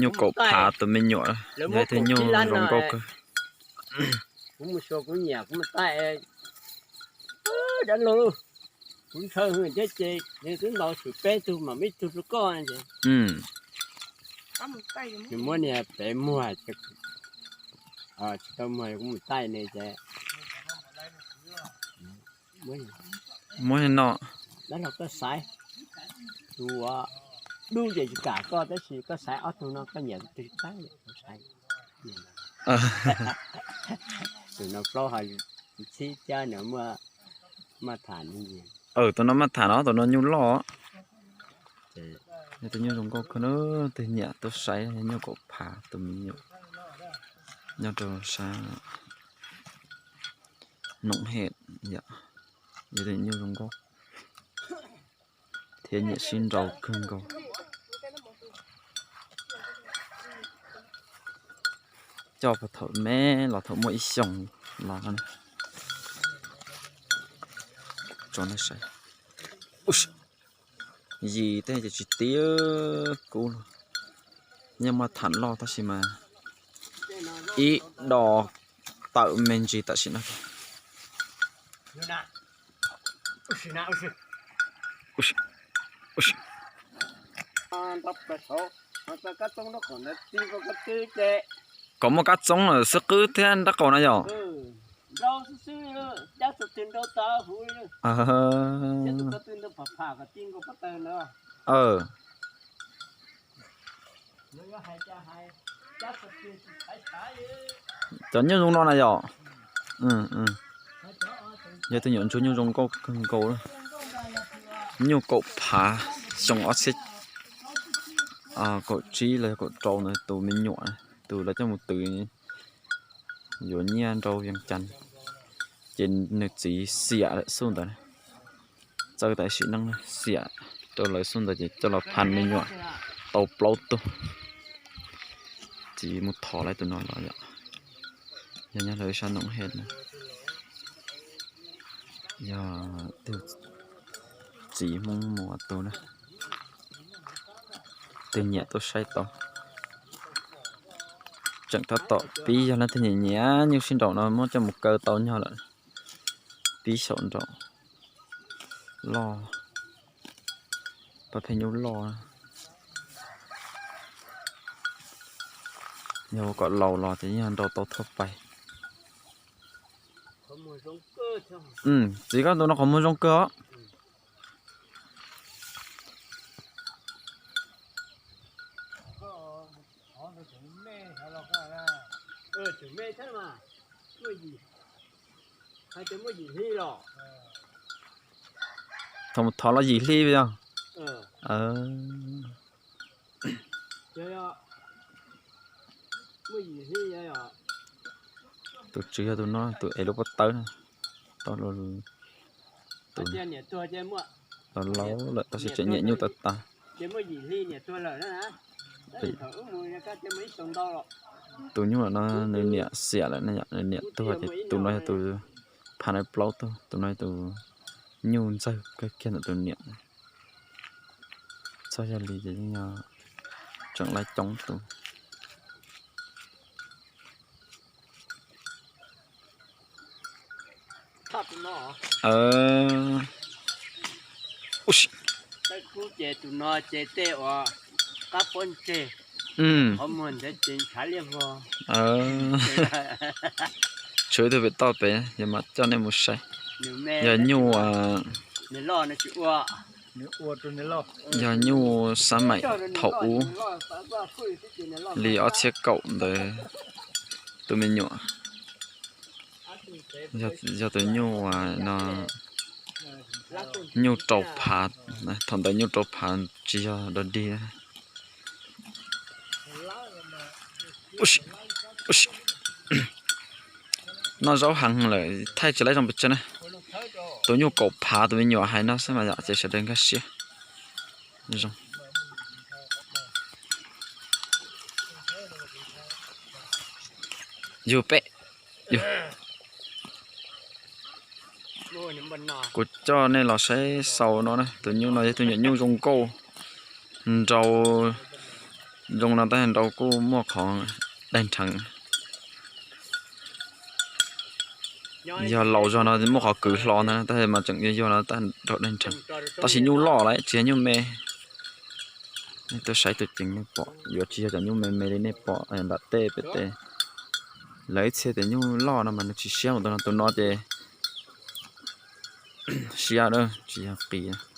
Nyuj kaum phav tus me nyuam, yog ib tug nyuj zoo nkauj kawg. Kuv mus xyuas kuv niam kuv mus taij dab laug, kuv ntshaw hwj thiab ces nws twb ntaus xwm peb tug mam muab ib tug rau koj ces nws muab niag pem muag, tsis tau muag kuv mus taij nws ces muab no, dab laug koj xaiv, tus dub ces tsis kam koj tab sis koj xaiv ob tug no koj nyiam tus twg tag, tus no plaub hais txhib thiab nws muaj maj tham. Tus no maj tham no, tus no nyuj loj. Yog tus nyuj zoo nkauj kawg na, tus niam tuaj saib nyuj kaum phav tus me nyuam nyob rau sab Noom Hem yom, yog tus nyuj zoo nkauj thiab nyiam sib nraus kawg nkaus. Coj puag thaum me los thaum muaj ib xyoos los tso nej saib. Yim tej ces tsis tiav kub los, yeej muaj tham loj tab sis mas ib dos tawm me ntsis tam sim no. Kom muaj kab txoob lawm xwb qwb thiab nrab qaum no yom. Cov nyuj zoo no na yom. Yog tus nyuam ntsuag nyuj zoo nkauj kawg nkaus. Nyuj kaum phav, xyoo ob txhiab kaum tsib los yog kaum rau ntawd tus me nyuam, tus lawv coj mus twv yuav nyiaj rau Vias Cas, ces nws txiv xiam lawm xub ntawd. Txawj tam sim neej xiam rau lawv xub ntawd ces coj los pha me nyuam tau plaub tug. Txiv mus thov lawv tus no los yom. Yog nyob lawv sab Noom Hem na. Yog tus txiv Hmoob Muas tus na. Tus niam tuaj saib tau. Tseem tab tom pib, yog leej twg nyiam nyiam nyuj sib nraus no muab coj mus kaw tau nyog lawm. Pib xyaum nraum loj, pab pheej nyuj loj. Yog ua kom laus los ces yeej nrau tau thuaj pais. Txiv koj tus no qhov muag zoo kawg os. Thaum mus thov los yim hli yog. Tus tswv yog tus no, tus ev lub pob tawb no. Tau los laus lawm tab sis tseem nyiam nyuj tas tas. Tus nyuj no nws niam xiam lawm, nws niam tuag ces tus no yog tus pha nws plaub tug, tus no yog tus nyuj ntxawg kawg kiag ntawm tus niam. Txoj yog li ces yeej yog tseem laib coob tus. Tshuav ib tug pem toj pem, yog mas coj nej mus saib. Yog nyuj, yog nyuj xab maim thaum ub li ob txhiab kaum ntawd, tus me nyuam. Yog tus nyuj no, nyuj rau phav, thaum ntawd nyuj rau phav tsis yog dog dig. Noj zaub heev lawm thaij tsis laib zoo pes tsawg na. Tus nyuj kaum phav tus me nyuam hais no xwb mas yom ces sawv daws nkag siab. Zoo. Yug pem. Kuv coj nej los saib xaus no na, tus nyuj no yog tus nyuam nyuj zoo nkauj, nrau Zoo no tab sis nrau kuj muaj qhov daig nrheev. Yog laus zog no muaj qhov kwv hlo ntag, tab sis mas tseem yog yog no tab sis daig nrheev. Tab sis nyuj loj lawm tsis yog nyuj me. Nej tuaj saib tus ceev nej pom, yuav tsis yog cov nyuj me me li nej pom nram tej pem tej. Lawv ib txhia tias nyuj loj no mas nws tsis siab mus tus no, tus no ces siab a, tsis yog qis.